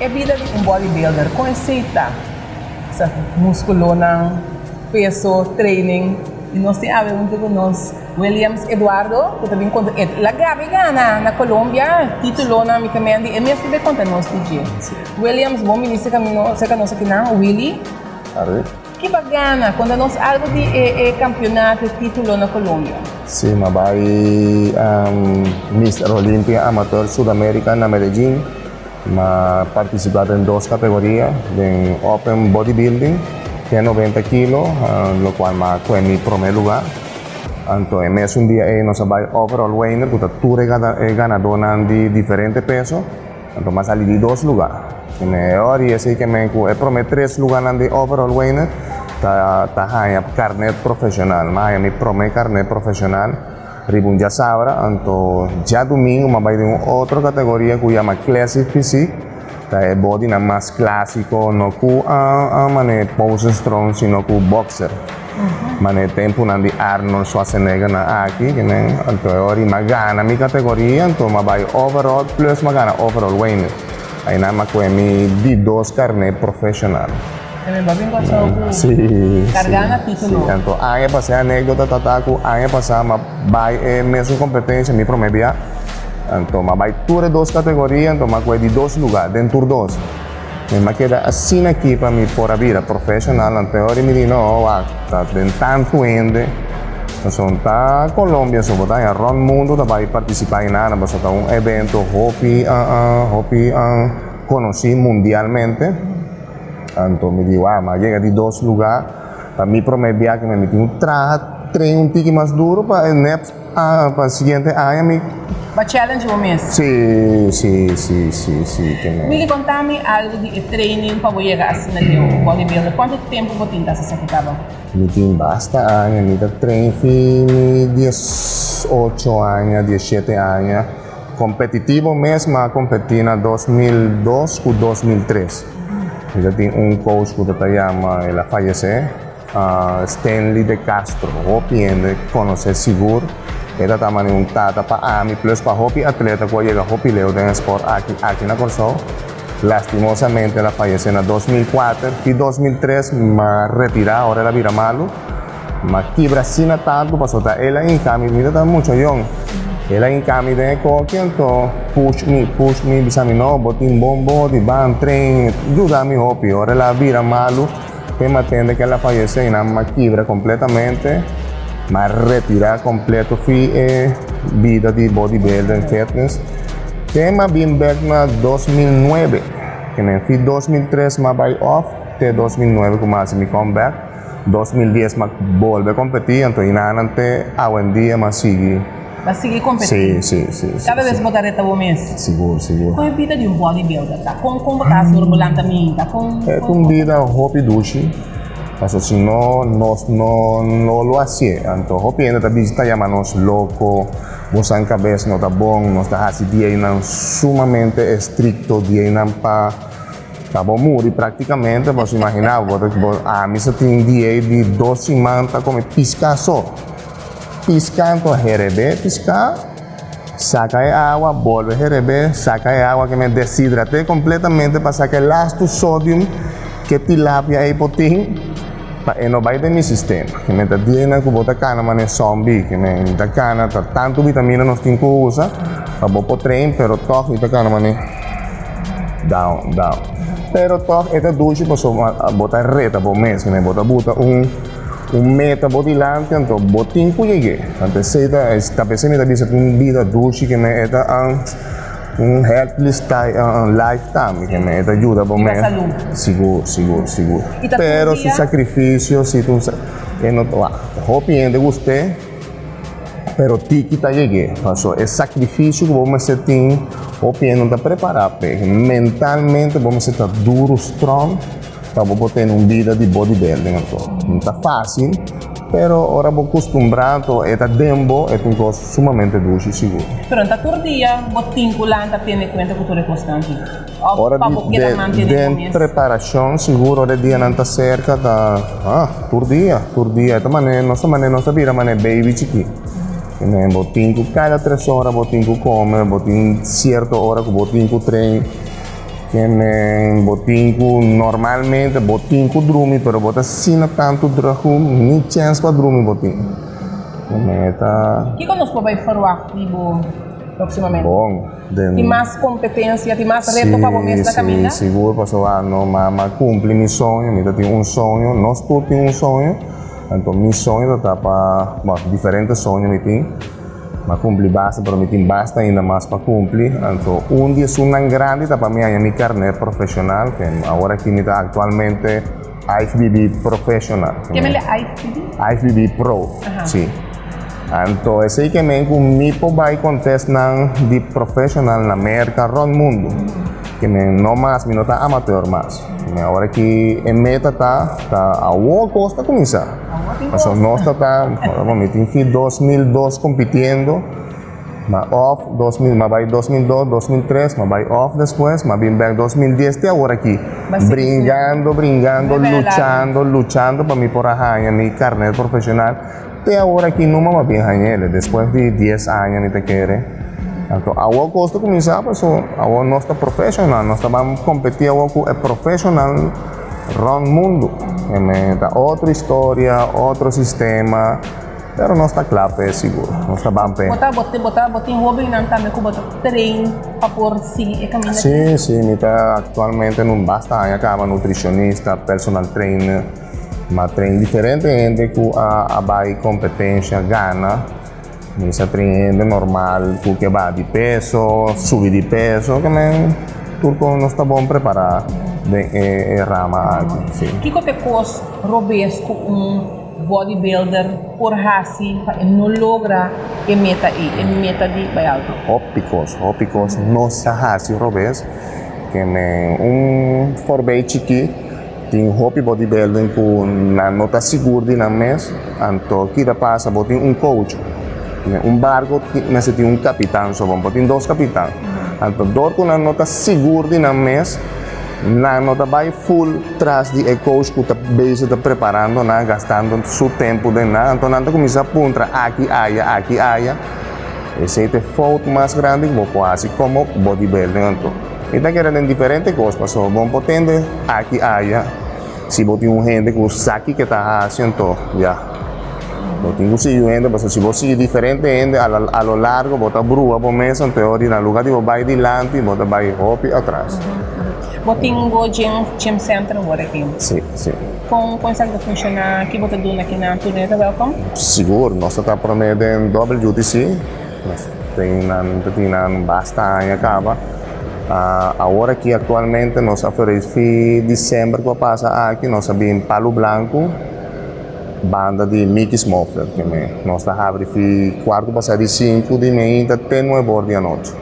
E bida di un bodybuilder, kon esei ta? Sa muskulonan, peso, training. I nos tin awe huntu ku nos Williams Eduardo ku ta bin konta e la Gabi gana na Colombia titulonan mi ta mendi e mes ta bin konta nos di dje. Williams bon bini serka mi serka nos akinan Willy. Ki bo a gana? Konta nos algu di e e kampionato e titulo na Colombia. Si, mi a bai Mister Olympia Amateur Sudamerica na Medellin. Mi a participa den dos categoria, den Open Bodybuilding, te 90 kilo, locual mi a coge mi prome lugar. Anto e mesun dia ey nos a bai Overall Winner, cu ta tur e ganadonan di diferente peso. Anto mi a sali di dos lugar. E mehor y esey ke men cu e prome tres lugarnan di Overall Winner ta ta haña carnet profesional. Mi a haña mi prome carnet profesional. Riba un djasabra, anto djadumingu m'a bai den un otro kategoria ku yama Classic Physique, ta e bodynan mas klásiko, no ku manera pose strong sino ku boxer, manera tempunan di Arnold Schwarzenegger nan aki, anto e ora m'a gana mi kategoria, anto m'a bai overall plus m'a gana overall winner. Ainan m'a kohe mi di dos karnet profeshonal. Tambe bo a bin Kòrsou ku kargá na título. Sí, anto aña pasá e anékdota ta ta ku aña pasá m'a bai e mesun kompetensia mi promé bia. Anto m'a bai tur e dos kategoria, anto m'a kohe di dos lugá den tur dos. Mi m'a keda asina aki pa mi por a bira profeshonal, anto e ora mi di no, wak, ta den tantu hende. Pasobra ta Colombia so bo ta haña rònt mundu ta bai partisipá i nada, pasobra ta un evento hopi hopi konosí mundialmente. Anto mi di wak, mi a yega di dos lugá, pa mi promé biaha mi tin ku traha train un tiki mas duru pa e next pa e siguiente aña mi. Bo a challenge bo mes? Sí, sí, sí, sí, sí. Willy, konta mi algu di e training pa bo yega asina leu, bodybuilder. Kuantu tempu bo tin ta hasi esaki kaba? Mi tin basta aña, mi ta train fi mi 18 aña, 17 aña. Competitivo mes mi a competi na 2002 cu 2003. Mi ta tin un coach cu ta yama, el a fayece, Stanley de Castro. Hopi hende conoce sigur. E ta ta mane un tata pa ami plus pa hopi atleta cu a yega hopi leu den e sport aki, aki na Corsou. Lastimosamente el a fayece na 2004. Fi 2003 mi a retira ora el a bira malu. Mi a kibra asina tantu pasobra ta el a hinca mi, mi ta mucha yong. El a hinca mi den e koki anto push mi, push mi, bisa mi no bo tin bon body, ban train, yuda mi hopi. Ora el a bira malu te mi a tende ke el a fayece y nan mi a kibra completamente. Mi a retira completo fi e bida di bodybuilding, fitness. Te mi a bin bek na 2009, ke men fi 2003 mi a bai off te 2009 ku mi a hasi mi comeback. 2010 mi a bolbe kompetí, anto inanan te awendia mi a sigui. Bo a sigui kompetí? Sí, sí, sí, sí. Kada bes bo ta reta bo mes? Sigur, sigur. Kon e bida di un bodybuilder ta? Kon kon bo ta hasi ora bo lanta minta? Kon, E ta un bida hopi dushi. Paso si no, nos no no lo hasié. Anto hopi hende ta bisa ta yama nos loko, bosan kabes no ta bon, nos ta hasi dieinan sumamente estrikto, dieinan pa pa bo muri praktikamente. Bo imaginá bo ta bo ami sa tin diei di dos siman ta kome piská so. Piská anto herebé piská, saka e awa, bolbe herebé, saka e awa ke men deshidraté kompletamente pa saka e lastu sodium ke tilapia ei por tin pa e no bai den mi sistema. Ke men ta dianan ku bo ta kana manera zòmbi, ke men mi ta kana ta tantu vitamina nos tin ku usa pa bo por train pero tòg mi ta kana manera down down. Pero tòg e ta dushi pasobra bo ta reta bo mes, ke men bo ta buta un. Un meta bo dilanti anto bo tin ku yeg'é. Anto esei ta ta p'esei mi ta bisa ku un bida dushi ke men e ta un healthy style life tambe ke men e ta yuda bo Riba mes. salú. Sigur sigur sigur. I ta tur Pero su dia? sakrifisio si ta un sa e no ta hopi hende gust'é pero tiki ta yeg'é. Paso e sakrifisio ku bo mester tin hopi hende no ta prepará p'e. Mentalmente bo mester ta duru strong. Pa bo por tene un bida di bodybuilding anto. No ta fácil, pero ora bo kustumbrá anto e ta den bo, e ta un kos sumamente dushi sigur. Pero no ta tur dia bo tin ku lanta tene kuenta ku tur e kosnan aki? Òf Ora pa di bo keda den mantene bo den mes? preparashon sigur ora e dianan ta serka ta ah tur dia, tur dia. E ta manera nos ta manera nos ta bira manera baby chikí. Bo tin ku kada tres ora bo tin ku kome, bo tin sierto ora ku bo tin ku train. Ke men bo tin ku normalmente bo tin ku drumi pero bo ta asina tantu drug ku ni chèns pa drumi bo tin. Ke men e ta. Kiko nos por bai ferwagt di bo próksimamente? Bon, den. Tin mas kompetensia, tin mas reto pa bo mes na kaminda? Si, si, sigur pasobra no m'a kumpli mi soño, mi ta tin un soño, nos tur tin un soño, anto mi soño ta ta pa, bon, diferente soño mi tin. M'a cumpli basta, pero mi tin basta ainda mas pa cumpli. Anto un di esunnan grandi ta pa mi haña mi carnet profesional, ke awor aki mi ta actualmente IFBB Professional. Ke mele IFBB? IFBB Pro, si. Anto esey ke men ku mi por bai contestnan di professional na Merca rond mundo. Ke men no mas, mi no ta amateur mas. Ke men awor aki e meta ta, ta awor cos ta cuminsa. Pasobra nos ta ta, bo mi tin fi 2002 compitiendo, ma off 2000, ma bai 2002, 2003, ma bai off despues, ma bin bek 2010 te awor aki. Bringando, bringando, luchando, luchando pa mi por a haña mi carnet profesional. Te awor aki numa ma bin hañ'ele, despues di dies aña mi ta kere. Anto awor cos ta cuminsa pasobra awor nos ta profesional, nos ta ban competi awor cu e profesional. Rond mundu. E me ta otro historia, otro sistema, pero nos ta kla p'e sigur. Nos ta ban p'e. Bo ta, bo ta, bo ta, bo tin hobennan tambe ku bo ta train pa por sigui e kaminda aki? Sí, sí, mi ta aktualmente nun basta aña kaba nutricionista, personal trainer. Mi a train diferente hende ku a a bai kompetensha gana. Mi sa train hende normal ku ke baha di peso, subi di peso, ke men tur kon nos ta bon prepará den e rama aki, si. Kiko ta e kos robes ku un bodybuilder por hasi pa e no logra e meta ei, e meta di bai alto? Hopi kos, hopi kos no sa hasi robes, ke men un forbei chikí. Tin hopi bodybuilding ku nan no ta sigur di nan mes, anto ki ta pasa? Bo tin un coach, un barko mester tin un kapitan so bo tin dos kapitan. Anto dor ku nan no ta sigur di nan mes, nan no ta bai full tras di e coach ku ta bezig ta preparando nan, gastando su tempu den nan, anto nan ta kuminsá puntra aki aya, aki aya. Esei ta e fout mas grandi ku bo por hasi komo bodybuilding anto. Mi ta kere den diferente kos pasobra bo no por tende aki aya si bo tin un hende ku sa kiko ta hasi anto ya bo tin ku sigui un hende pasobra si bo sigui diferente hende a lo largo bo ta brua bo mes anto e ora di na luga di bo bai dilanti bo ta bai hopi atras. Bo tin bo gym gym center awor aki? Si, si. Kon kon esaki ta funshoná? Ki bo ta duna kinan? Tur hende ta wèlkom? Sigur, nos ta ta promé den WTC. Nos tin nan ta tin nan basta aña kaba. Awor aki aktualmente nos a ferei fi december ku a pasa aki nos a bin Palu Blanku banda di Mickey's Muffler ke me nos ta habri fi kuartu pasá di sinku di meinta te nuebe or di anochi.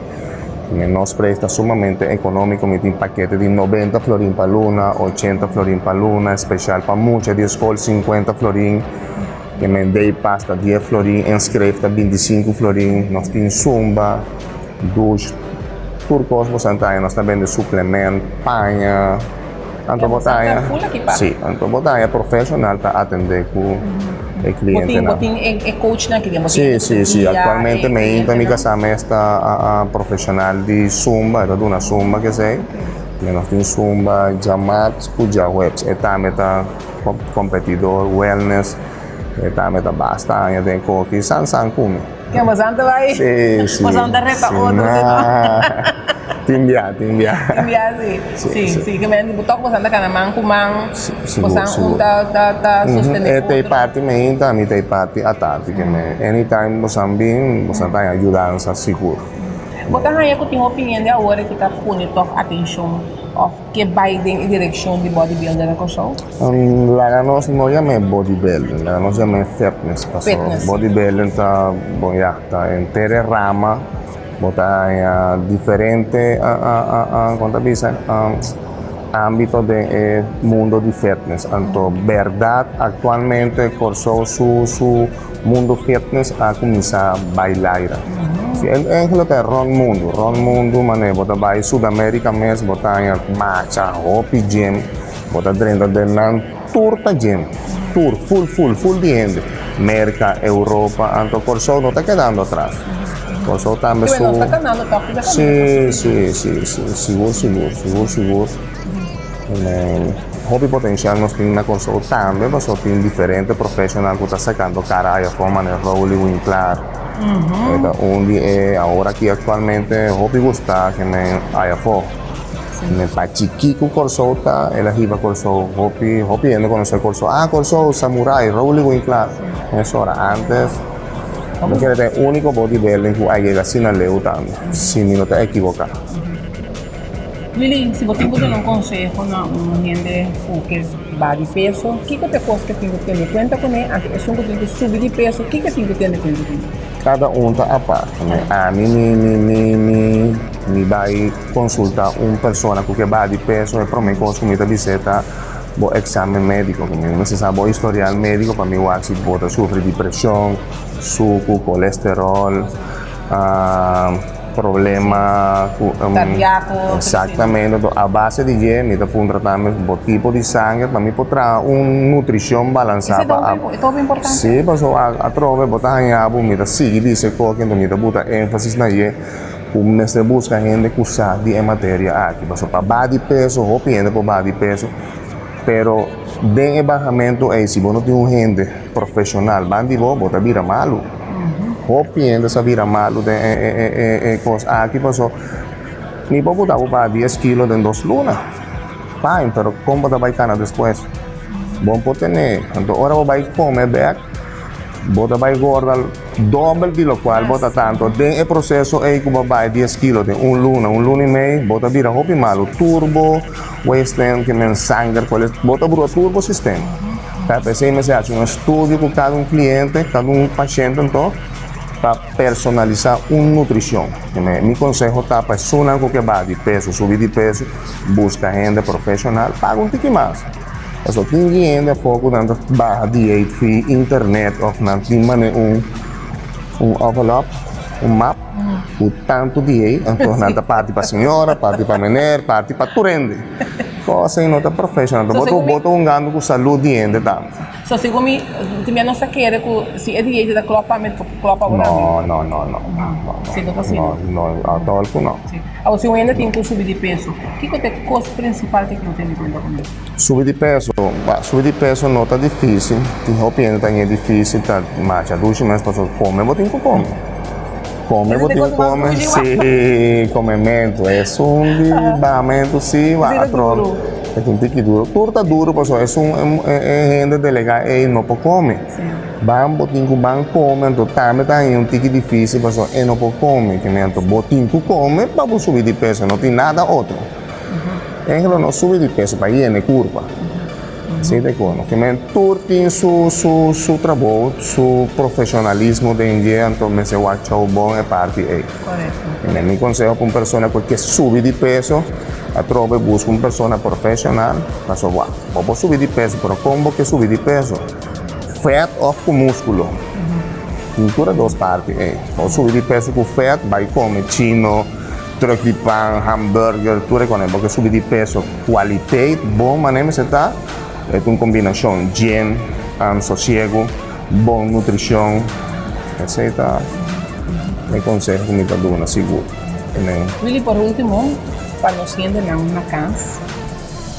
Me nos preis ta sumamente ekonómiko mi tin pakete di 90 florin pa luna, 80 florin pa luna, espeshal pa mucha di skol 50 florin. E men day pass ta dies florin, inschrijf ta 25 florin, nos tin zumba, douche, tur kos bo sa ta haña, nos ta bende suplement, paña, anto bo ta haña, si, anto bo ta haña profesional ta atende ku e clientenan. Bo tin e coachnan aki den, bo tin. Si, si, si, actualmente mi ainda mi kasá mes ta profesional di zumba, e ta duna zumba kesei, nos tin zumba djamars ku djahuebs, e tambe ta. Competidor, wellness, e tambe ta basta aña den koki, san san ku mi. Ke bosan ta bai? Si, si. Bosan ta reta otro si no? Tin bia, tin bia. Tin bia si. Si, si. Ke men di tok bosan ta kana man ku man. Sigur, Bosan sigur. un ta ta ta sostene E ta e otro. parti mainta, mi ta e parti atardi. Ke men anytime bosan bin, bosan ta haña yudansa sigur. Bo ta haña ku tin hopi hende awor ki ta pone tok atenshon òf Ke bai den e direkshon di bodybuilder na Kòrsou? Laga nos no yam'é bodybuilding, laga nos yam'é fitness pasobra bodybuilding ta, bon ya, ta henter e rama, bo ta haña diferente kon ta bisa ámbito den e mundo di fitness. Anto bèrdat aktualmente Kòrsou su su Mundo fitness a cuminsa bay laira. Si eigenlijk ta rond mundo, rond mundo mane bo ta bay Sud America mes bo ta haña macha hopi gym, bo ta drenta den nan tur ta gym, tur full full full di hende, Merca, Europa, anto Corsou no ta kedando atras. Kòrsou tambe su. Nos ta kanando tòg riba kaminda. Si, si, si, si, sigur, sigur, sigur, sigur. Hopi potensial nos tin na Kòrsou tambe pasobra tin diferente profeshonal ku ta sakando kara aya afó manera Roly Winklaar. E ta un di e awor aki aktualmente hopi gusta ke men aya afó. Men pa chikí ku Kòrsou ta el a hiba Kòrsou hopi hopi hende konosé Kòrsou. Ah Kòrsou, Samurai, Roly Winklaar. Mesora antes mi kere ta e úniko bodybuilding ku a yega asina leu tambe si mi no ta ekiboká. Willy, si bo tin ku duna un konseho na un hende ku ke baha di peso, kiko ta e kos ke tin ku tene kuenta kuné? Anto esun ku tin ku subi di peso, kiko e tin ku tene kuenta kuné? Kada un ta apart. Ami mi mi mi mi mi bai konsulta un persona ku ke baha di peso, e promé kos ku mi ta bis'é ta bo eksamen médiko. Mi mester sa bo historial médiko pa mi wak si bo ta sufri di preshon, suku, kolesterol. Problema cu Cardiaco, Exactamente, enton a base di dje mi ta puntra tambe bo tipo di sanger pa mi por traha un nutricion balansa Ese pa e ta hopi importante. Si, pasobra atrobe bo ta haña bo mi ta sigui bisa e koki enton mi ta buta enfasis na dje cu mester busca hende cu sa di e materia aki pasobra pa baha di peso hopi hende por baha di peso pero den e bahamento ey si bo no tin un hende profesional ban di bo, bo ta bira malu. Hopi hende sa bira malu den e kos aki paso mi por buta bo baha dies kilo den dos luna. Fine, pero kon bo ta bai kana despues? Bo por tene. Anto ora bo bai kome bek, bo ta bai gorda dobel di lokual bo ta tanto. Den e proseso ei ku bo a baha e dies kilo den un luna, un luna i mei, bo ta bira hopi malu. Tur bo waistband, ke men sanger, bo ta brua tur bo sistema. Ta p'esei mester haci un estudio cu cada un cliente, cada un paciente anto, pa personalisa un nutricion. Mi conseho ta pa esunnan cu ke baha di peso, subi di peso, busca hende profesional, paga un tiki mas. Pasobra tin di hende afo cu nan ta baha dieet via internet of nan tin mane un un envelop, un map cu tanto dieet, anto nan ta parti pa señora, parti pa meneer, parti pa tur hende. Cosa no ta profesional, So, bo segun mi- bo ta hungando ku salud di hende tambe. So segun mi, tin nos ta kere ku si e dieet ta klop pa mi, ta klop pa bo tambe. No, no, no, no, no, no. Si no ta asina. No, no, atol ku no. Si. Awor si un hende tin ku subi di peso, kiko ta e kos prinsipal ku no tene kuenta ku mi? Subi di peso, ba, subi di peso no ta difisil, tin hopi hende ta haña difisil, ta masha dushi mes pasobra kome bo tin ku kome. Come bo tin come, si, comementu esun di bahamentu si wa atro e ta un tiki duro. Tur ta duro pasobra esun e hende delega ey no por come. Ban bo tin cu ban come anto tambe ta haña un tiki dificil pasobra e no por come anto bo tin cu come pa bo subi di peso no tin nada otro. Ehemplo no subi di peso pa yena e curpa. Si ta kono. Ke men tur tin su su su trabou, su profesionalismo den dje, anto mester wak chou bon e parti ei. Korekto. Ke men mi konseho pa un persona ku ke subi di peso, atrobe buska un persona profesional, pasobra wak, bo por subi di peso, pero kon bo ke subi di peso? Fèt òf ku múskulo? Tin tur e dos parti ei. Bo subi di peso ku fèt, bai kome chino, Truck di pan, hamburger, tur e kone bo ke subi di peso. Kwaliteit bon manera mester ta, e ta un kombinashon gym, sosiego, bon nutrishon. Esei ta e konseho ku mi ta duna sigur. Willy, por ultimo, pa nos hendenan na kas,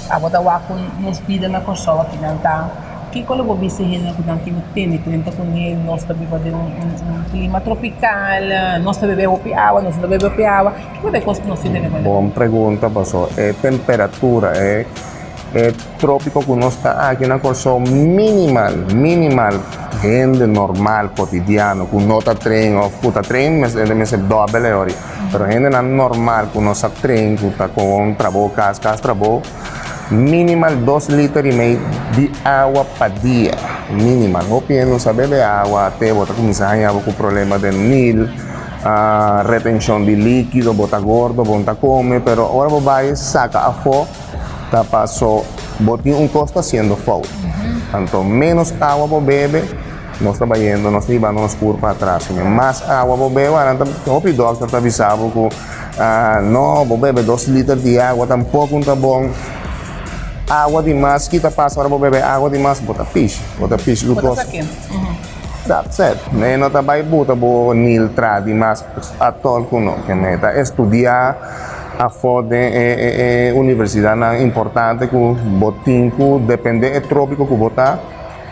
abo ta wak ku nos bida na Kòrsou akinan ta. Kiko lo bo bisa hende ku nan tin ku tene kuenta kuné? Nos ta biba den un klima tropikal, nos ta bebe hopi awa, nos no ta bebe hopi awa. Kiko ta e kos ku nos tin tene kuenta? Bon pregunta paso e temperatura, e e tropiko ku nos ta aki na Kòrsou minimal, minimal hende normal kotidiano ku no ta train òf ku ta train mester mester dòbel e ori. Pero hendenan normal ku no sa train ku ta kon trabou kas kas trabou. Minimal dos liter i mei di awa pa dia. Minimal. Hopi hende no sa bebe awa, te bo ta kuminsá haña bo ku problema den nil, retenshon di líkido, bo ta gordo, bo no ta kome, pero ora bo bai saka afó ta paso bo tin un kos ta hasiendo fout. Anto ménos awa bo bebe, nos ta bayendo, nos ta hibando nos kurpa atras. Mas awa bo bebe, nan ta hopi dòkter ta bisa bo ku. Ah, no, bo bebe dos liter di agua tampoco no ta bon. Agua di mas, ki ta pasa ora bo bebe agua di mas? Bo ta pishi, bo ta pishi tur Bo ta cos. saké. That's it. E no ta bai buta bo nil tra di mas atol ku no. Ke e ta estudiá afó den e e e universidatnan importante ku bo tin ku dependé e trópiko ku bo ta,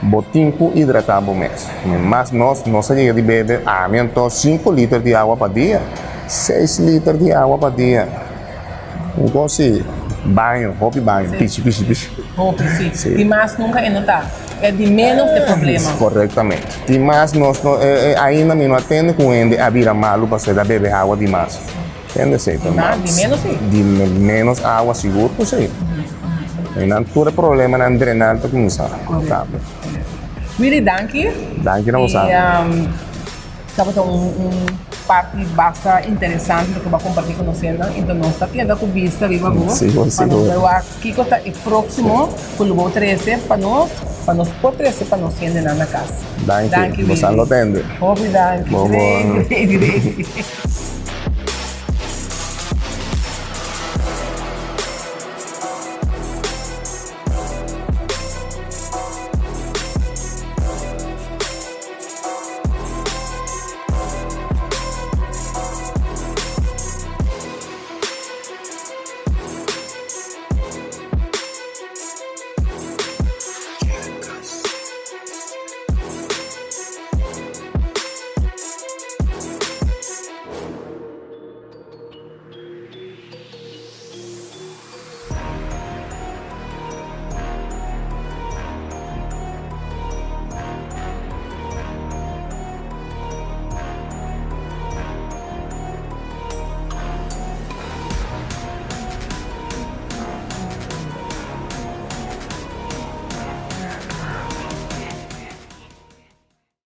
bo tin ku hidratá bo mes. Mas nos nos a yega di bebe, ami anto sinku liter di awa pa dia, seis liter di awa pa dia. Un kos si, baño, hopi baño, pishi pishi pishi. Hopi, si. Si. Di mas nunka e no ta. E di menos e problema. Korektamente. Di mas nos no, ainda mi no a tende ku hende a bira malu pasobra e ta bebe awa di mas. Tende esei ta mal. Di menos si. Di menos awa sigur ku si. Einan tur e problemanan drenal ta kuminsá. Korekto. Willy, danki. Danki na boso. I Tabata un un parti basta interesante loke bo a comparti cu nos hendenan y nos ta keda cu bista riba bo pa nos bay wak kico ta e proximo cu lo bo trece pa nos pa nos por trece pa nos hendenan na cas. Danki, bosan lo tende. Hopi danki. Ready, ready, ready.